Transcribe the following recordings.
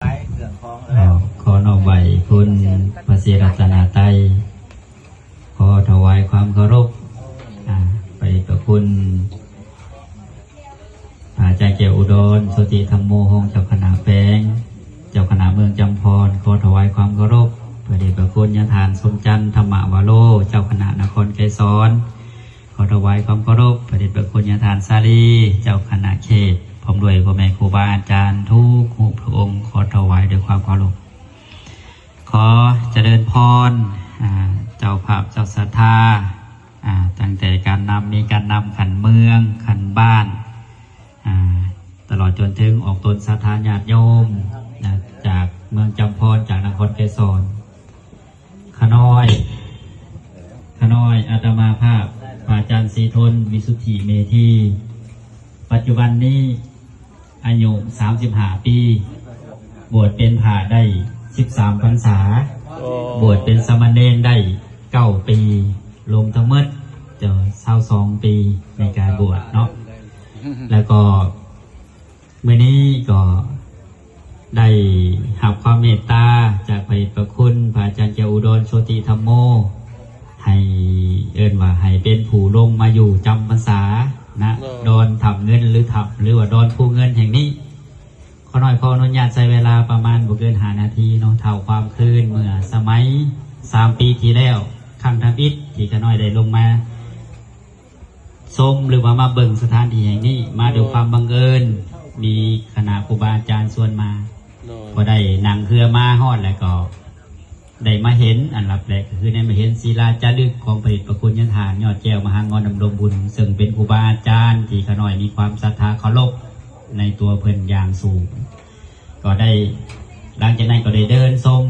ຂອນອບໄຫວ້ຄຸນພະສີລັດຕະນະໄຕ ຂໍຖວາຍຄວາມເຄົາລົບ ອາ ພະເດດພະຄຸນ ພະອາຈານແກ້ວອຸດອນ ໂຊຕິທຳໂມ ຮອງເຈົ້າຄະນະແຂວງ ເຈົ້າຄະນະເມືອງຈຳພອນ ຂໍຖວາຍຄວາມເຄົາລົບ ພະເດດພະຄຸນຍາທ່ານສົມຈັນ ທຳມະວາໂລ ເຈົ້າຄະນະນະຄອນໄກສອນ ຂໍຖວາຍຄວາມເຄົາລົບ ພະເດດພະຄຸນຍາທ່ານສາລີ ເຈົ້າຄະນະເຂດ ພ້ອມດ້ວຍພໍ່ແມ່ຄູບາອາຈານທຸກຮູບທຸກອົງ ຂໍຖວາຍດ້ວຍຄວາມເຄົາລົບ. ຂໍຈະເລີນພອນ ອາ ເຈົ້າພາບເຈົ້າສັດທາ ອາ ຕັ້ງແຕ່ການນຳ ມີການນຳຂັ້ນເມືອງ ຂັ້ນບ້ານ ອາ ຕະຫຼອດຈົນເຖິງອອກຕົນສັດທາຍາດໂຍມ ນະ ຈາກເມືອງຈຳພອນ ຈາກນະຄອນໄກສອນ ຂະນ້ອຍ ຂະນ້ອຍອາດຕະມາພາບ ພະອາຈານສີທົນ ວິສຸດທິເມທີ ປັດຈຸບັນນີ້ ອາຍຸສາມສິບຫ້າປີ ບວດເປັນພະໄດ້ສິບສາມພັນສາ ໂອ້ ບວດເປັນສາມະເນນໄດ້ເກົ້າປີ ລວມທັງໝົດຈະຊາວສອງປີໃນການບວດເນາະ ແລ້ວກໍມື້ນີ້ກໍໄດ້ຮັບຄວາມເມດຕາຈາກພະເດດພະຄຸນພະອາຈານແກ້ວອຸດອນ ໂຊຕິທຳໂມ ໃຫ້ ເອີ້ນວ່າໃຫ້ເປັນຜູ້ລົງມາຢູ່ຈຳພັນສານະ ເອີ ດອນຖ້ຳເງິນ ຫຼື ຖ້ຳ ຫຼືວ່າດອນພູເງິນແຫ່ງນີ້. ຂ້ານ້ອຍຂໍອະນຸຍາດໃຊ້ເວລາປະມານບໍ່ເກີນຫ້ານາທີເນາະ ເລົ່າຄວາມຄືນເມື່ອສະໄໝສາມປີທີ່ແລ້ວ ຄັ້ງທຳອິດທີ່ຂ້ານ້ອຍໄດ້ລົງມາຊົມ ຫຼືວ່າມາເບິ່ງສະຖານທີ່ແຫ່ງນີ້ ມາດ້ວຍຄວາມບັງເອີນ ມີຄະນະຄູບາອາຈານຊວນມາ ໂດຍ ກໍໄດ້ນັ່ງເຮືອມາຮອດ ແລ້ວກໍ ໄດ້ມາເຫັນ ອັນດັບແລກກໍຄືໄດ້ມາເຫັນສີລາຈາລຶກຂອງພະເດດພະຄຸນຍາທ່ານຍອດແກ້ວມະຫາງອນດຳລົງບຸນ ເຊິ່ງເປັນຄູບາອາຈານທີ່ຂ້ານ້ອຍມີຄວາມສັດທາເຄົາລົບໃນຕົວເພິ່ນຢ່າງສູງ ກໍໄດ້ ຫຼັງຈາກນັ້ນກໍໄດ້ເດີນຊົມ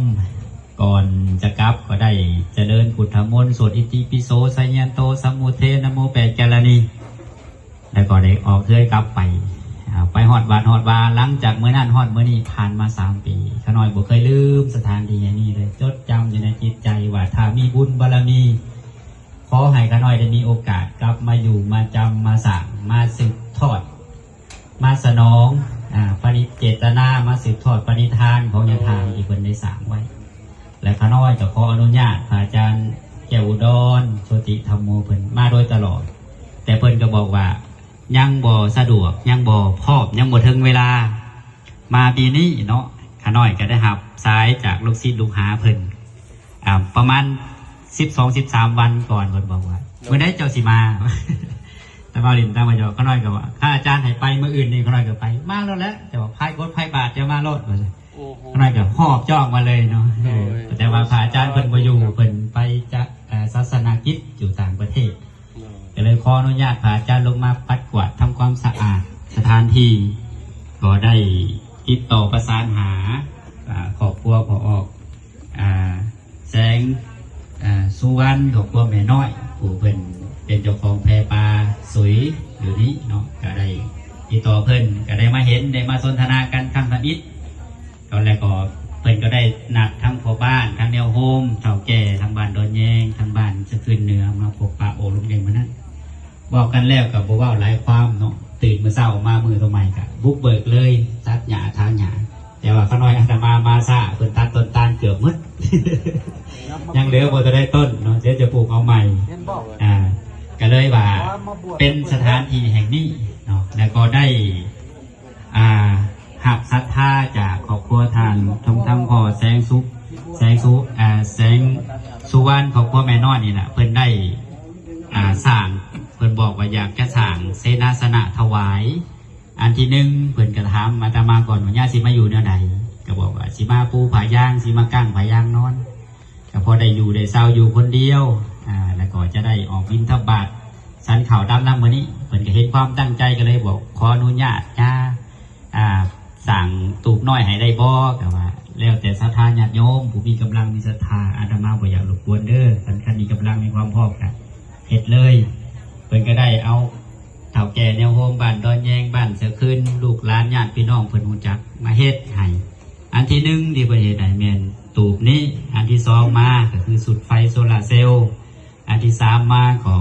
ກ່ອນຈະກັບກໍໄດ້ຈະເລີນພຸດທະມົນ ສວດອິຕິປິໂສ ໄຊຍະໂຕ ສະມຸດເທ ນະໂມ ແປດກາລະນີ ແລ້ວກໍໄດ້ອອກເຮືອນກັບໄປ ອ່າ ໄປຮອດວັດຮອດວາ. ຫຼັງຈາກມື້ນັ້ນຮອດມື້ນີ້ຜ່ານມາສາມປີ ຂ້ານ້ອຍບໍ່ເຄີຍລືມສະຖານທີ່ແຫ່ງນີ້ເລີຍ ຈົດຈຳຢູ່ໃນຈິດໃຈວ່າ ຖ້າມີບຸນບາລະມີ ຂໍໃຫ້ຂ້ານ້ອຍໄດ້ມີໂອກາດກັບມາຢູ່ ມາຈຳ ມາສ້າງ ມາສືບທອດ ມາສະໜອງ ອາ ປະນິ ເຈດຕະນາ ມາສືບທອດປະນິທານຂອງຍາທ່ານທີ່ເພິ່ນໄດ້ສ້າງໄວ້. ແລະ ຂ້ານ້ອຍກໍຂໍອະນຸຍາດພະອາຈານແກ້ວອຸດອນ ໂຊຕິທຳໂມ ເພິ່ນມາໂດຍຕະຫຼອດ ແຕ່ເພິ່ນກໍບອກວ່າ ຍັງບໍ່ສະດວກ ຍັງບໍ່ພ້ອມ ຍັງບໍ່ເຖິງເວລາ. ມາປີນີ້ເນາະ ຂ້ານ້ອຍກໍໄດ້ຮັບສາຍຈາກລູກສິດລູກຫາເພິ່ນ ອາ ປະມານສິບສອງ ສິບສາມວັນກ່ອນ ເພິ່ນບອກວ່າ ໂດຍ ມື້ໃດເຈົ້າຊິມາ? ແຕ່ເວົ້າຫຼິ້ນຕາມວ່າຫຍອກ ຂ້ານ້ອຍກໍວ່າ ຖ້າອາຈານໃຫ້ໄປມື້ອື່ນນີ້ ຂ້ານ້ອຍກໍໄປ ມາໂລດແຫຼະ ແຕ່ວ່າພາຍກົດພາຍບາດ ຈະມາໂລດ ວ່າຊັ້ນ. ໂອ້ໂຫ ຂ້ານ້ອຍກໍຫອບຈ້ອງມາເລີຍເນາະ. ໂດຍ ເອີ ແຕ່ວ່າພະອາຈານເພິ່ນບໍ່ຢູ່ ເພິ່ນໄປຈະ ເອີ ສາສະນະກິດຢູ່ຕ່າງປະເທດ ໂດຍ ກໍເລີຍຂໍອະນຸຍາດພະອາຈານລົງມາປັດກວາດທຳຄວາມສະອາດສະຖານທີ່ ກໍໄດ້ຕິດຕໍ່ປະສານຫາ ອາ ຄອບຄົວພໍ່ອອກ ອາ ແສງ ອາ ສຸວັນ ຄອບຄົວແມ່ນ້ອຍ ຜູ້ເພິ່ນເປັນເຈົ້າຂອງແພປາສຸຍຢູ່ນີ້ເນາະ ກໍໄດ້ຕິດຕໍ່ເພິ່ນ ກໍໄດ້ມາເຫັນ ໄດ້ມາສົນທະນາກັນຄັ້ງທຳອິດ ກໍ ແລ້ວກໍເພິ່ນກໍໄດ້ນັດທັງພໍ່ບ້ານ ທັງແນວໂຮມ ເຖົ້າແກ່ທາງບ້ານດອນແຍງ ທາງບ້ານສະຄືນເໜືອ ມາພົບປະໂອ້ລົມກັນມື້ນັ້ນ. ເວົ້າກັນແລ້ວກໍບໍ່ເວົ້າຫຼາຍຄວາມເນາະ ຕື່ນມື້ເຊົ້າມາມື້ຕໍ່ໄໝກໍບຸກເບີກເລີຍ ຕັດຫຍ້າຖາງຫຍ້າ. ແຕ່ວ່າຂ້ານ້ອຍອາດຕະມາມາຊ້າ ເພິ່ນຕັດຕົ້ນຕານເກືອບໝົດ ຍັງເຫຼືອບໍ່ທັນໄດ້ຕົ້ນເນາະ ດຽວຈະປູກເອົາໃໝ່. ເຫັນບໍ່? ອ່າ ກໍເລີຍວ່າເປັນສະຖານທີ່ແຫ່ງນີ້ເນາະ ແລ້ວກໍໄດ້ ອ່າ ຮັບສັດທາຈາກຄອບຄົວທ່ານ ທອງທຳ ພໍ່ແສງສຸກ ແສງສຸ ອ່າ ແສງສຸວັນ ຄອບຄົວແມ່ນ້ອຍນີ້ແຫຼະ ເພິ່ນໄດ້ ອ່າ ສ້າງ ເພິ່ນບອກວ່າຢາກຈະສ້າງເສນາສະນະຖວາຍ. ອັນທີໜຶ່ງ ເພິ່ນກໍຖາມອາດຕະມາກ່ອນວ່າ ຍາຊິມາຢູ່ແນວໃດ? ກໍບອກວ່າຊິມາປູຜ້າຢາງ ຊິມາກາງຜ້າຢາງນອນ. ກໍພໍໄດ້ຢູ່ໄດ້ເຊົາຢູ່ຄົນດຽວ ອ່າ ແລ້ວກໍຈະໄດ້ອອກບິນທະບາດ ສັນເຂົ້າຕາມນຳມື້ນີ້. ເພິ່ນກໍເຫັນຄວາມຕັ້ງໃຈ ກໍເລີຍບອກ ຂໍອະນຸຍາດຍ່າ ອ່າ ສ້າງຕູບນ້ອຍໃຫ້ໄດ້ບໍ່? ກໍວ່າແລ້ວແຕ່ສັດທາຍາດໂຍມ ຜູ້ມີກຳລັງມີສັດທາ ອາດຕະມາບໍ່ຢາກລົບກວນເດີ. ຄັນ ຄັນມີກຳລັງມີຄວາມພ້ອມກໍເຮັດເລີຍ. ເພິ່ນກໍໄດ້ເອົາ ເຖົ້າແກ່ແນວໂຮມບ້ານດອນແຍງ ບ້ານສະຄືນ ລູກຫຼານຍາດພີ່ນ້ອງເພິ່ນຮູ້ຈັກມາເຮັດໃຫ້. ອັນທີໜຶ່ງທີ່ເພິ່ນເຮັດໃຫ້ແມ່ນຕູບນີ້, ອັນທີສອງມາກໍຄືຊຸດໄຟໂຊລາເຊວ, ອັນທີສາມມາກໍ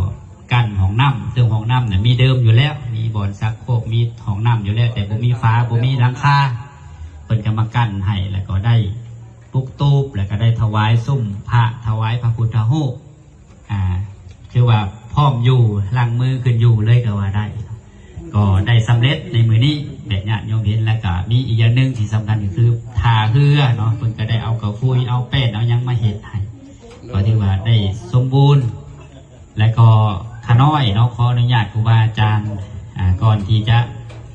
ກັ້ນຫ້ອງນ້ຳ, ເຊິ່ງຫ້ອງນ້ຳນະມີເດີມຢູ່ແລ້ວ, ມີບ່ອນຊັກໂຄກ, ມີຫ້ອງນ້ຳຢູ່ແລ້ວ, ແຕ່ບໍ່ມີຝາ, ບໍ່ມີຫຼັງຄາ. ເພິ່ນກໍມາກັ້ນໃຫ້ ແລ້ວກໍໄດ້ປຸກຕູບ ແລ້ວກໍໄດ້ຖວາຍຊຸມພະ ຖວາຍພະພຸດທະຮູບ ອ່າ ຖືວ່າພ້ອມຢູ່ ລ້າງມືຂຶ້ນຢູ່ເລີຍກໍວ່າໄດ້ ກໍໄດ້ສຳເລັດໃນມື້ນີ້ ແບບຍາດໂຍມເຫັນ. ແລ້ວກໍມີອີກຢ່າງໜຶ່ງທີ່ສຳຄັນກໍຄືທ່າເຮືອເນາະ ເພິ່ນກໍໄດ້ເອົາກະຟຸຍ ເອົາແປ້ນ ເອົາຫຍັງມາເຮັດໃຫ້ ກໍຖືວ່າໄດ້ສົມບູນ. ແລະກໍຂ້ານ້ອຍເນາະ ຂໍອະນຸຍາດຄູບາອາຈານ ອ່າ ກ່ອນທີ່ຈະ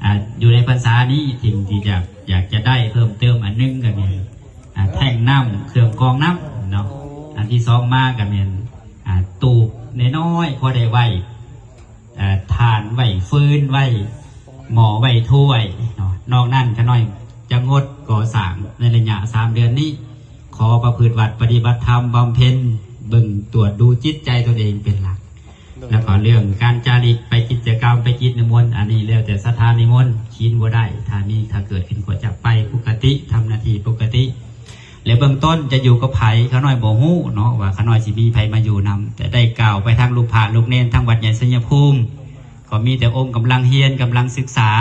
ອ່າ ຢູ່ໃນພັນສານີ້ ສິ່ງທີ່ຈະ ຢາກຈະໄດ້ເພີ່ມເຕີມອັນໜຶ່ງກໍແມ່ນ ອ່າ ແທ້ງນ້ຳ ເຄື່ອງກອງນ້ຳເນາະ. ອັນທີສອງມາກໍແມ່ນ ອ່າ ຕູບນ້ອຍໆ ພໍໄດ້ໄວ້ ອ່າ ຖ່ານ ໄວ້ຟືນ ໄວ້ໝໍ້ ໄວ້ຖ້ວຍເນາະ. ນອກນັ້ນຂ້ານ້ອຍຈະງົດກໍ່ສ້າງໃນໄລຍະສາມເດືອນນີ້ ຂໍປະພຶດວັດປະຕິບັດທຳ ບຳເພັນ ເບິ່ງຕວດດູຈິດໃຈຕົນເອງເປັນຫຼັກ. ແລ້ວກໍເລື່ອງການຈາລິກໄປກິດຈະກຳ ໄປກິດນິມົນ ອັນນີ້ແລ້ວແຕ່ສັດທານິມົນ ຂີນບໍ່ໄດ້ ຖ້າມີ ຖ້າເກີດຂຶ້ນກໍຈະໄປປົກກະຕິ ທຳໜ້າທີ່ປົກກະຕິ. ແລະເບື້ອງຕົ້ນຈະຢູ່ກັບໃຜ ຂ້ານ້ອຍບໍ່ຮູ້ເນາະ ວ່າຂ້ານ້ອຍຊິມີໃຜມາຢູ່ນຳ ແຕ່ໄດ້ກ່າວໄປທາງລູກພະລູກເນນ ທາງວັດໃຫຍ່ໄຊຍະພູມ ກໍມີແຕ່ອົງກຳລັງຮຽນ ກຳລັງສຶກສາ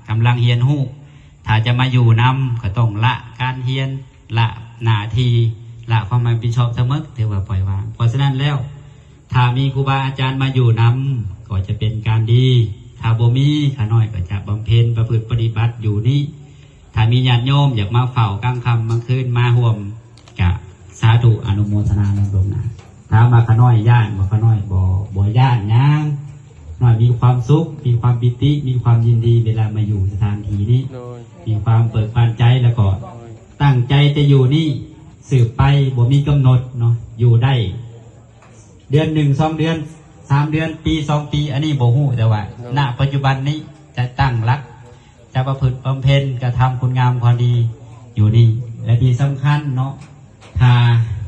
ກຳລັງຮຽນຮູ້. ຖ້າຈະມາຢູ່ນຳ ກໍຕ້ອງລະການຮຽນ ລະໜ້າທີ່ ລະຄວາມຮັບຜິດຊອບທັງໝົດ ຖືວ່າປ່ອຍວາງ. ເພາະສະນັ້ນແລ້ວ ຖ້າມີຄູບາອາຈານມາຢູ່ນຳ ກໍຈະເປັນການດີ. ຖ້າບໍ່ມີ ຂ້ານ້ອຍກໍຈະບຳເພັນປະພຶດປະຕິບັດຢູ່ນີ້. ຖ້າມີຍາດໂຍມຢາກມາເຝົ້າກາງຄ່ຳກາງຄືນ ມາຮ່ວມ ກະສາທຸ ອະນຸໂມທະນານຳລ່ວງໜ້າ. ຖາມວ່າຂ້ານ້ອຍຢ້ານບໍ່? ຂ້ານ້ອຍບໍ່ ບໍ່ຢ້ານຫຍັງ. ນ້ອຍມີຄວາມສຸກ ມີຄວາມປີຕິ ມີຄວາມຍິນດີເວລາມາຢູ່ສະຖານທີ່ນີ້ ໂດຍ ມີຄວາມເບີກບານໃຈ ແລ້ວກໍ ໂດຍ ຕັ້ງໃຈຈະຢູ່ນີ້ສືບໄປ ບໍ່ມີກຳນົດເນາະ ຢູ່ໄດ້ເດືອນໜຶ່ງ ສອງເດືອນ ສາມເດືອນ ປີ ສອງປີ ອັນນີ້ບໍ່ຮູ້ ແຕ່ວ່າ ໂດຍ ນະປັດຈຸບັນນີ້ຈະຕັ້ງຫຼັກ ຈະປະພຶດບຳເພັນ ກະທຳຄຸນງາມຄວາມດີຢູ່ນີ້. ແລະທີ່ສຳຄັນເນາະ ຖ້າ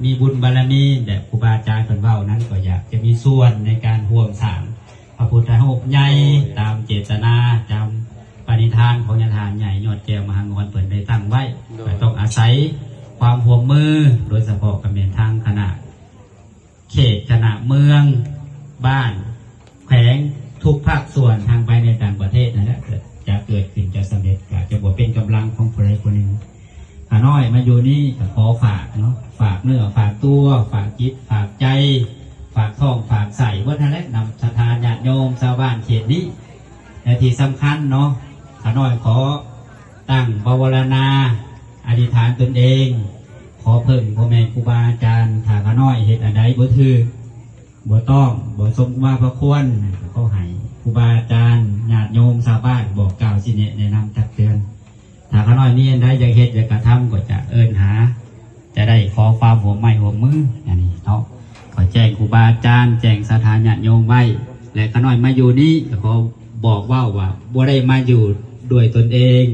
ມີບຸນບາລະມີແບບຄູບາອາຈານເພິ່ນເວົ້ານັ້ນ ກໍຢາກຈະມີສ່ວນໃນການຮ່ວມສ້າງພະພຸດທະຮູບໃຫຍ່ ໂດຍ ຕາມເຈດຕະນາ ຕາມປະນິທານຂອງຍາທ່ານໃຫຍ່ຍອດແກ້ວມະຫາງອນເພິ່ນໄດ້ຕັ້ງໄວ້ ໂດຍ ກໍຕ້ອງອາໄສຄວາມຮ່ວມມື ໂດຍສະເພາະກໍແມ່ນທາງຄະນະ ເຂດ ຄະນະ ເມືອງ ບ້ານ ແຂວງ ທຸກພາກສ່ວນ ທັງພາຍໃນຕ່າງປະເທດນັ້ນແຫຼະ ຈະເກີດຂຶ້ນ ຈະສຳເລັດ ກໍຈະບໍ່ເປັນກຳລັງຂອງຜູ້ໃດຜູ້ໜຶ່ງ. ຂ້ານ້ອຍມາຢູ່ນີ້ກໍຂໍຝາກເນາະ ຝາກເນື້ອຝາກຕົວ ຝາກຈິດຝາກໃຈ ຝາກທ້ອງຝາກໄສ້ເບິດຫັ້ນແຫຼະ ນຳສັດທາຍາດໂຍມຊາວບ້ານເຂດນີ້. ແລະທີ່ສຳຄັນເນາະ ຂ້ານ້ອຍຂໍຕັ້ງພາວະນາ ອະທິຖານຕົນເອງ ຂໍເພິ່ງພໍ່ແມ່ຄູບາອາຈານ ຖ້າຂ້ານ້ອຍເຮັດອັນໃດບໍ່ຖືກ ບໍ່ຕ້ອງ ບໍ່ສົມມາພະຄວນ ກໍຂໍໃຫ້ຄູບາອາຈານ ຍາດໂຍມຊາວບ້ານ ບອກກ່າວຊີ້ແນະແນະນຳຕັກເຕືອນ. ຖ້າຂ້ານ້ອຍມີອັນໃດຢາກເຮັດຢາກກະທຳ ກໍຈະເອີ້ນຫາ ຈະໄດ້ຂໍຄວາມຮ່ວມໄມ້ຮ່ວມມື ອັນນີ້ເນາະ ຂໍແຈ້ງຄູບາອາຈານ ແຈ້ງສັດທາຍາດໂຍມໄວ້. ແລະຂ້ານ້ອຍມາຢູ່ນີ້ ກໍຂໍບອກເວົ້າວ່າ ບໍ່ໄດ້ມາຢູ່ດ້ວຍຕົນເອງ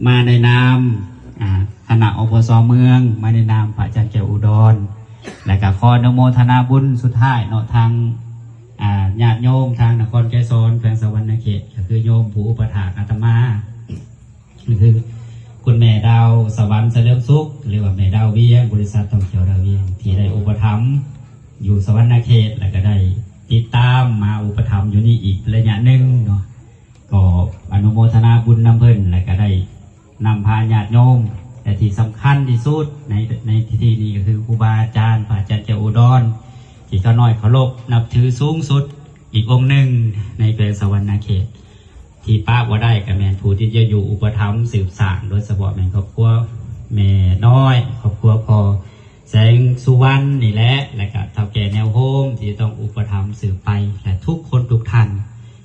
ມາໃນນາມ ອ່າ ຄະນະ ອພສ ເມືອງ ມາໃນນາມພະອາຈານແກ້ວອຸດອນ ແລະກະຂໍອະນຸໂມທະນາບຸນສຸດທ້າຍເນາະ ທາງ ອ່າ ຍາດໂຍມທາງນະຄອນໄກສອນ ແຂວງສະຫວັນນະເຂດ ກໍຄືໂຍມຜູ້ອຸປະຖາກອາດຕະມາ ກໍຄືຄຸນແມ່ດາວສະຫວັນ ສະເຫຼີມສຸກ ຫຼືວ່າແມ່ດາວວຽງ ບໍລິສັດທ່ອງທ່ຽວດາວວຽງ ທີ່ໄດ້ອຸປະຖຳຢູ່ສະຫວັນນະເຂດ ແລະກະໄດ້ຕິດຕາມມາອຸປະຖຳຢູ່ນີ້ອີກໄລຍະໜຶ່ງເນາະ. ກໍອະນຸໂມທະນາບຸນນຳເພິ່ນ ແລະກະໄດ້ນຳພາຍາດໂຍມ ແລະທີ່ສຳຄັນທີ່ສຸດໃນ ໃນພິທີນີ້ກໍຄືຄູບາອາຈານ ພະອາຈານແກ້ວອຸດອນ ທີ່ຂ້ານ້ອຍເຄົາລົບນັບຖືສູງສຸດອີກອົງໜຶ່ງໃນແຂວງສະຫວັນນະເຂດ ທີ່ປະບໍ່ໄດ້ກໍແມ່ນຜູ້ທີ່ຈະຢູ່ອຸປະຖຳສືບສ້າງ ໂດຍສະເພາະແມ່ນຄອບຄົວແມ່ນ້ອຍ ຄອບຄົວພໍ່ ແສງສຸວັນນີ້ແຫຼະ ແລະກະເຖົ້າແກ່ແນວໂຮມທີ່ຕ້ອງອຸປະຖຳສືບໄປ ແລະທຸກຄົນທຸກທ່ານ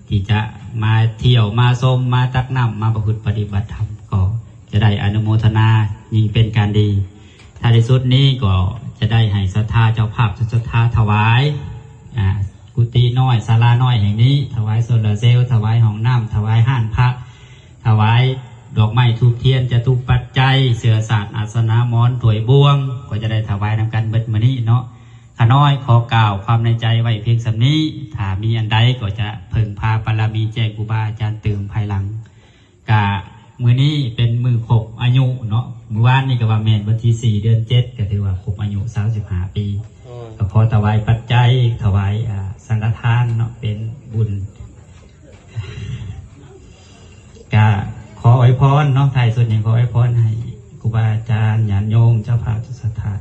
ທີ່ຈະມາທ່ຽວມາຊົມ ມາຕັກນ້ຳ ມາປະພຶດປະຕິບັດທຳ ກໍຈະໄດ້ອະນຸໂມທະນາ ຍິ່ງເປັນການດີ. ທ້າຍທີ່ສຸດນີ້ກໍຈະໄດ້ໃຫ້ສັດທາເຈົ້າພາບ ສັດທາຖວາຍ ອ່າ ກຸຕິນ້ອຍ ສາລານ້ອຍແຫ່ງນີ້ ຖວາຍໂຊລາເຊວ ຖວາຍຫ້ອງນ້ຳ ຖວາຍຮ້ານພະ ຖວາຍດອກໄມ້ທູບທຽນ ຈະຕຸປັດໄຈ ເສື້ອສາດ ອາສະນະ ໝອນ ຖ້ວຍບ່ວງ ກໍຈະໄດ້ຖວາຍນຳກັນເບິດມື້ນີ້ເນາະ. ຂ້ານ້ອຍຂໍກ່າວຄວາມໃນໃຈໄວ້ພຽງສ່ຳນີ້ ຖ້າມີອັນໃດກໍຈະເພິ່ງພາບາລະມີແຈ້ງຄູບາອາຈານຕື່ມພາຍຫຼັງ. ກະມື້ນີ້ເປັນມື້ຄົບອາຍຸເນາະ ມື້ວານນີ້ກໍວ່າແມ່ນວັນທີສີ່ ເດືອນເຈັດ ກໍຖືວ່າຄົບອາຍຸຊາວສິບຫ້າປີ ໂອ້ຍ ກໍຂໍຖວາຍປັດໄຈ ຖວາຍ ອ່າ ສັງຄະທານເນາະ ເປັນບຸນ ກະ ຂໍອວຍພອນເນາະ ທ້າຍສຸດນີ້ຂໍອວຍພອນໃຫ້ຄູບາອາຈານ ຍາດໂຍມ ເຈົ້າພາບ ເຈົ້າສັດທາ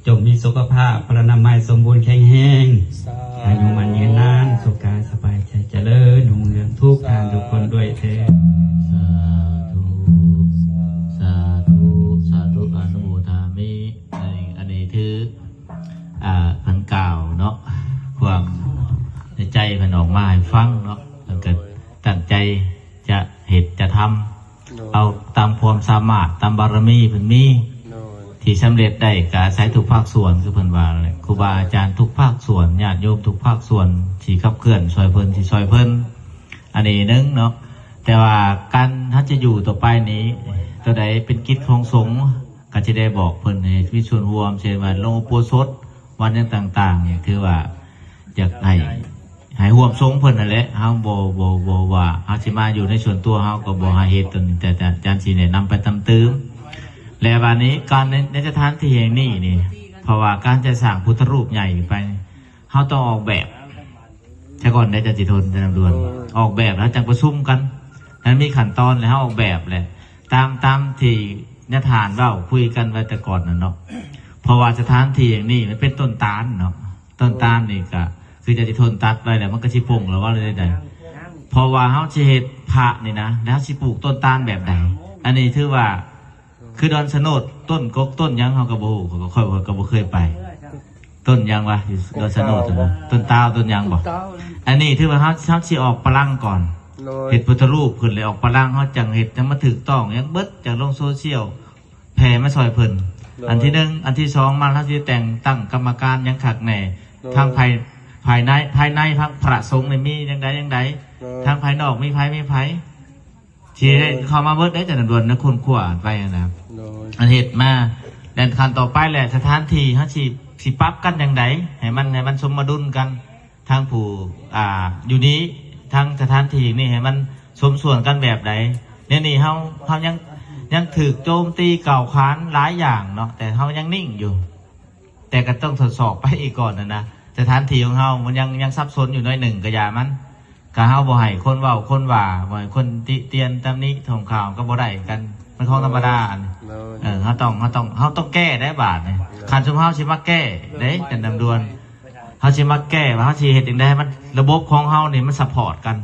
ຈົ່ງມີສຸຂະພາບພະລານາໄມສົມບູນແຂງແຮງ ສາທຸ ອາຍຸໝັ້ນຍືນນານ ສຸກກາຍສະບາຍໃຈ ຈະເລີນຮຸ່ງເຮືອງທຸກທ່ານທຸກຄົນດ້ວຍເທີ້ນ. ສາທຸ ສາທຸ ສາທຸ ອະນຸໂມທາມິ. ອັນນີ້ ອັນນີ້ຖື ອ່າ ເພິ່ນກ່າວເນາະ ຄວາມໃນໃຈເພິ່ນອອກມາໃຫ້ຟັງເນາະ ເພິ່ນກໍຕັ້ງໃຈຈະເຮັດຈະທຳ ໂດຍ ເອົາຕາມຄວາມສາມາດ ຕາມບາລະມີເພິ່ນມີ ໂດຍ ທີ່ສຳເລັດໄດ້ ກໍອາໄສທຸກພາກສ່ວນ ຄືເພິ່ນວ່າແຫຼະ ຄູບາອາຈານທຸກພາກສ່ວນ ຍາດໂຍມທຸກພາກສ່ວນ ທີ່ຂັບເຄື່ອນຊ່ອຍເພິ່ນ ທີ່ຊ່ອຍເພິ່ນ ອັນນີ້ໜຶ່ງເນາະ. ແຕ່ວ່າການເຮົາຈະຢູ່ຕໍ່ໄປນີ້ ຕົວໃດເປັນກິດຂອງສົງ ກໍຈະໄດ້ບອກເພິ່ນໃຫ້ມີສ່ວນຮ່ວມ ເຊັ່ນວ່າລົງອຸໂບສົດ ວັນຫຍັງຕ່າງໆນີ້ ຄືວ່າຢາກໃຫ້ ໃຫ້ຮ່ວມສົງເພິ່ນນັ້ນແຫຼະ ເຮົາບໍ່ ບໍ່ ບໍ່ວ່າ ເຮົາຊິມາຢູ່ໃນສ່ວນຕົວ ເຮົາກໍບໍ່ໃຫ້ເຮັດຕົວນີ້ ແຕ່ ແຕ່ອາຈານຊິແນະນຳໄປຕາມຕື່ມ. ແລະ ບາດນີ້ການໃນ ໃນສະຖານທີ່ແຫ່ງນີ້ນີ້ ເພາະວ່າການຈະສ້າງພຸດທະຮູບໃຫຍ່ຂຶ້ນໄປ ເຮົາຕ້ອງອອກແບບ ຊະກ່ອນໄດ໋ ຈັນຊິທົນ ຈັນລຳດວນ ໂອ້ຍ ອອກແບບແລ້ວຈັ່ງປະຊຸມກັນ ມັນມີຂັ້ນຕອນ ແລ້ວເຮົາອອກແບບແຫຼະ ຕາມ ຕາມທີ່ຍາທ່ານເວົ້າຄຸຍກັນໄວ້ແຕ່ກ່ອນນັ້ນເນາະ. ເພາະວ່າສະຖານທີ່ແຫ່ງນີ້ມັນເປັນຕົ້ນຕານເນາະ ຕົ້ນຕານນີ້ກະຄືຈັນຊິທົນຕັດໄວ້ແລ້ວ ມັນກະຊິປົ່ງແລ້ວ ເວົ້າໄດ້ໃດ ເພາະວ່າເຮົາຊິເຮັດພະນີ້ນະ ແລ້ວເຮົາຊິປູກຕົ້ນຕານແບບໃດ ອັນນີ້ຖືວ່າ ຄືດອນສະໂນດ ຕົ້ນກົກຕົ້ນຫຍັງເຮົາກໍບໍ່ຮູ້ ຂ້ອຍ ຂ້ອຍກໍບໍ່ເຄີຍໄປ ຕົ້ນຫຍັງວະ ຢູ່ດອນສະໂນດຫັ້ນນະ ຕົ້ນຕາວຕົ້ນຫຍັງບໍ່? ອັນນີ້ຖືວ່າເຮົາ ເຮົາຊິອອກປະລັງກ່ອນ ໂດຍ ເຮັດພຸດທະຮູບຂຶ້ນ ແລ້ວອອກປະລັງ ເຮົາຈັ່ງເຮັດໃຫ້ມັນຖືກຕ້ອງຫຍັງເບິດ ຈັ່ງລົງໂຊຊຽວ ແຜ່ມາຊ່ອຍເພິ່ນ ໂດຍ ອັນທີໜຶ່ງ ອັນທີສອງ ມາເຮົາຊິແຕ່ງຕັ້ງກຳມະການຫຍັງຄັກແນ່ ໂດຍ ທາງພາຍ ພາຍໃນ ພາຍໃນ ທາງພະສົງນີ້ມີຫຍັງໃດຫຍັງໃດ ໂດຍ ທາງພາຍນອກມີໃຜ ມີໃຜ ທີ່ໄດ້ເຂົ້າມາເບິດໄດ້ ແຕ່ລະດວນນະ ຄົ້ນຄວ້າໄປຫັ້ນນະ ໂດຍ ອັນເຮັດມາ ແລະ ຂັ້ນຕໍ່ໄປແຫຼະ ສະຖານທີ່ເຮົາຊິ ຊິປັບກັນຈັ່ງໃດ ໃຫ້ມັນ ໃຫ້ມັນສົມມະດຸນກັນ ທັງຜູ້ ອ່າ ຢູ່ນີ້ ທັງສະຖານທີ່ນີ້ ໃຫ້ມັນສົມສ່ວນກັນແບບໃດ. ແນວນີ້ເຮົາ ເຮົາຍັງ ຍັງຖືກໂຈມຕີກ່າວຂານຫຼາຍຢ່າງເນາະ ແຕ່ເຮົາຍັງນິ່ງຢູ່. ແຕ່ກໍຕ້ອງທົດສອບໄປອີກກ່ອນຫັ້ນນະ ສະຖານທີ່ຂອງເຮົາມັນຍັງ ຍັງສັບສົນຢູ່ໜ້ອຍໜຶ່ງ ກໍຢ່າມັນ ກໍເຮົາບໍ່ໃຫ້ຄົນເວົ້າຄົນວ່າ ບໍ່ໃຫ້ຄົນຕິຕຽນຕຳໜິທ່ວງຂ້າວ ກໍບໍ່ໄດ້ຄືກັນ ມັນຂອງທຳມະດາອັນນີ້ ໂດຍ ເອີ ເຮົາຕ້ອງ ເຮົາຕ້ອງ ເຮົາຕ້ອງແກ້ໄດ້ບາດນີ້ ໂດຍ ຄັນຊຸມເຮົາຊິມາແກ້ເດ້ ຈັນລຳດວນ ເຮົາຊິມາແກ້ວ່າເຮົາຊິເຮັດຈັ່ງໃດໃຫ້ມັນ ລະບົບຂອງເຮົານີ້ມັນຊັບພອດກັນ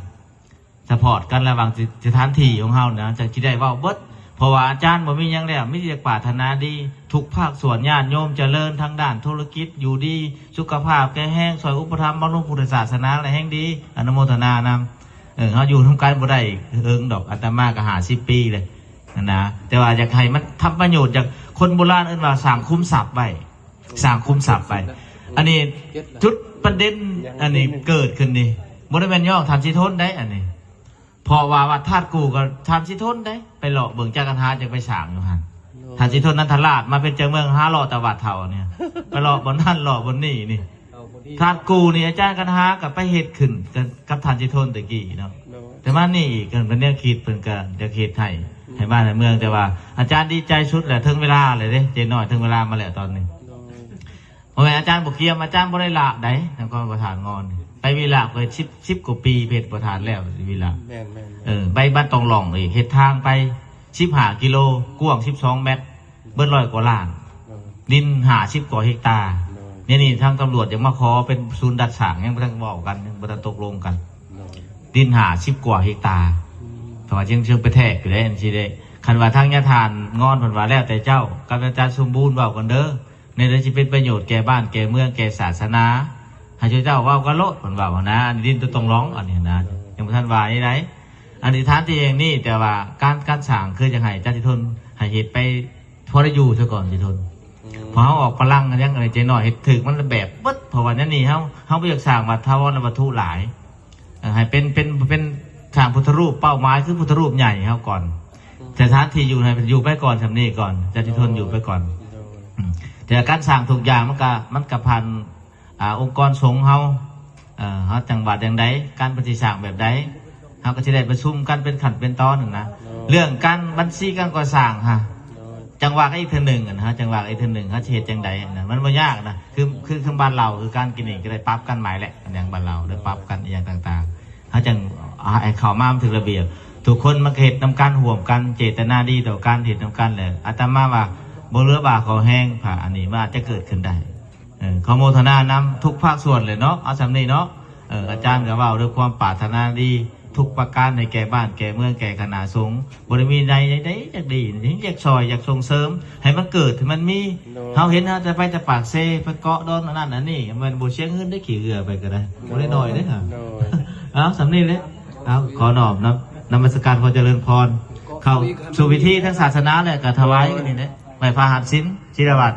ສະພອດກັນລະຫວ່າງສະ ສະຖານທີ່ຂອງເຮົານະ ຈັ່ງຊິໄດ້ເວົ້າເບິດ ເພາະວ່າອາຈານບໍ່ມີຫຍັງແລ້ວ ມີແຕ່ປາດຖະໜາດີ ທຸກພາກສ່ວນ ຍາດໂຍມຈະເລີນທາງດ້ານທຸລະກິດ ຢູ່ດີ ສຸຂະພາບແຂງແຮງ ຊ່ອຍອຸປະຖຳບຳລຸງພຸດທະສາສະໜາ ແລະ ແຮ່ງດີ ອະນຸໂມທະນານຳ. ເອີ ເຮົາຢູ່ນຳກັນບໍ່ໄດ້ເຫິງດອກ ອາດຕະມາກໍຫ້າສິບປີແລ້ວຫັ້ນນະ ແຕ່ວ່າຢາກໃຫ້ມັນທຳປະໂຫຍດ ຢາກ ຄົນໂບລານເອີ້ນວ່າສ້າງຂຸມຊັບໄວ້ ສ້າງຂຸມຊັບໄປ ອັນນີ້ຈຸດປະເດັນ ອັນນີ້ເກີດຂຶ້ນນີ້ ບໍ່ໄດ້ແມ່ນຍ້ອນທ່ານສີທົນໄດ໋ ອັນນີ້ ເພາະວ່າວັດທາດກູ່ກໍທ່ານສີທົນໄດ໋ ໄປເລາະເບິ່ງ ຈາກກັນຫາຈັ່ງໄປສ້າງຢູ່ຫັ້ນ ໂດຍ ທ່ານສີທົນນັນທະລາດມາເປັນເຈົ້າເມືອງ ຫາເລາະແຕ່ວັດເຖົ້ານີ້ ໄປເລາະບ່ອນນັ້ນເລາະບ່ອນນີ້ນີ້ ທາດກູ່ນີ້ອາຈານກັນຫາກໍໄປເຮັດຂຶ້ນກັບ ກັບທ່ານສີທົນແຕ່ກີ້ເນາະ ໂດຍ ແຕ່ມານີ້ອີກ ເພິ່ນແນວຄິດເພິ່ນກໍຢາກເຮັດໃຫ້ ໃຫ້ບ້ານໃຫ້ເມືອງ ແຕ່ວ່າອາຈານດີໃຈສຸດແຫຼະ ເຖິງເວລາແລ້ວເດ້ ເຈນ້ອຍ ເຖິງເວລາມາແລ້ວຕອນນີ້ ໂດຍ ບໍ່ແມ່ນອາຈານບໍ່ກຽມ ອາຈານບໍ່ໄດ້ລະໃດ໋ ນຳຄອນປະທານງອນ ໄປວິລະກໍສິບ ສິບກວ່າປີ ເຮັດປະທານແລ້ວວິລະ ແມ່ນໆໆ ເອີ ໄປບ້ານຕອງຫຼອງອີກ ເຮັດທາງໄປສິບຫ້າກິໂລ ກວ້າງສິບສອງແມັດ ເບິດຮ້ອຍກວ່າລ້ານ ໂດຍ ດິນຫ້າສິບກວ່າເຮັກຕາ ໂດຍ ດຽວນີ້ທາງຕຳຫຼວດຢາກມາຂໍເປັນສູນດັດສ້າງ ຍັງບໍ່ທັນເວົ້າກັນ ຍັງບໍ່ທັນຕົກລົງກັນ ໂດຍ ດິນຫ້າສິບກວ່າເຮັກຕາ ອືມ ເພາະວ່າຍັງ ຍັງໄປແທກຢູ່ເດ້ ອັນຊີ້ເດ້ ຄັນວ່າທາງຍາທ່ານງອນເພິ່ນວ່າ ແລ້ວແຕ່ເຈົ້າກັບອາຈານສົມບູນເວົ້າກັນເດີ ແນວໃດຊິເປັນປະໂຫຍດແກ່ບ້ານແກ່ເມືອງແກ່ສາສະໜາ ໃຫ້ເຈົ້າເຈົ້າເວົ້າກັນໂລດ ເພິ່ນເວົ້ານະ ອັນດິນຕົວຕົງຫຼອງ ອັນນີ້ນະ ຍັງບໍ່ທັນວ່າໃດໆ ອັນສະຖານທີ່ແຫ່ງນີ້ ແຕ່ວ່າການ ການສ້າງຄືຢາກໃຫ້ຈັນທິທົນ ໃຫ້ເຮັດໄປພໍໄດ້ຢູ່ຊະກ່ອນ ຊິທົນ ອືມ ເພາະເຮົາອອກພະລັງຫຍັງ ອັນໃຈນ້ອຍເຮັດຖືກ ມັນລະແບບເບິດ ເພາະວ່າແນວນີ້ເຮົາ ເຮົາບໍ່ຢາກສ້າງວັດຖາວອນວັດຖຸຫຼາຍ ເອີ ໃຫ້ເປັນ ເປັນ ເປັນສ້າງພຸດທະຮູບ ເປົ້າໝາຍຄືພຸດທະຮູບໃຫຍ່ເຮົາກ່ອນ ອືມ ສະຖານທີ່ຢູ່ໃຫ້ຢູ່ໄປກ່ອນ ສ່ຳນີ້ກ່ອນ ຈັນທິທົນຢູ່ໄປກ່ອນ ໂດຍ ອືມ ແຕ່ການສ້າງທຸກຢ່າງມັນກະ ມັນກະຜ່ານ ອ່າ ອົງກອນສົງເຮົາ ເອີ ເຮົາຈັ່ງວ່າຈັ່ງໃດ ການປະຕິສ້າງແບບໃດ ເຮົາກໍຊິໄດ້ປະຊຸມກັນເປັນຂັ້ນເປັນຕອນຫັ້ນນະ ໂດຍ ເລື່ອງການບັນຊີການກໍ່ສ້າງຫະ ໂດຍ ຈັ່ງວ່າກັນອີກເທື່ອໜຶ່ງຫັ້ນນະ ເຮົາຈັ່ງວ່າກັນອີກເທື່ອໜຶ່ງ ເຮົາຊິເຮັດຈັ່ງໃດຫັ້ນນະ ມັນບໍ່ຍາກນະ ຄື ຄື ຄືບ້ານລາວ ຄືການກິນນີ້ກໍໄດ້ປັບກັນໃໝ່ແຫຼະ ອັນຫຍັງບ້ານລາວໄດ້ປັບກັນອີ່ຫຍັງຕ່າງໆ ເຮົາຈັ່ງ ເອົາໃຫ້ເຂົ້າມາມັນຖືກລະບຽບ ທຸກຄົນມັນກໍເຮັດນຳກັນຮ່ວມກັນ ເຈຕນາດີຕໍ່ກັນ ເຮັດນຳກັນແຫຼະ. ອາດຕະມາວ່າບໍ່ເຫຼືອບ່າຂອງແຮງ ພະອັນນີ້ມັນອາດຈະເກີດຂຶ້ນໄດ້. ເອີ ຂໍໂມທະນານຳທຸກພາກສ່ວນເລີຍເນາະ. ເອົາສ່ຳນີ້ເນາະ. ເອີ ອາຈານກໍເວົ້າດ້ວຍຄວາມປາດຖະໜາດີທຸກປະການ ໃຫ້ແກ່ບ້ານແກ່ເມືອງແກ່ຄະນະສົງ. ບໍ່ໄດ້ມີໃດໃດຈັກດີ ຢາກຊ່ອຍຢາກສົ່ງເສີມໃຫ້ມັນເກີດ ໃຫ້ມັນມີ. ໂດຍ ເຮົາເຫັນເຮົາຈະໄປແຕ່ປາກເຊ ໄປເກາະດອນອັນນັ້ນອັນນີ້ ແມ່ນບໍ່ເສຍເງິນໄດ້ ຂີ່ເຮືອໄປກໍໄດ້ ບໍ່ໄດ້ໜ້ອຍເດ້. ໂດຍ ເອົາສ່ຳນີ້ແຫຼະ. ເອົາ ຂໍນ້ອມນຳ ນະມັດສະການ ຂໍຈະເລີນພອນ ເຂົ້າສູ່ພິທີທາງສາສະໜາ ແລະກໍຖວາຍອັນນີ້ແຫຼະ ໄຫວ້ພະຫັດສິນ ສິລະວັດ.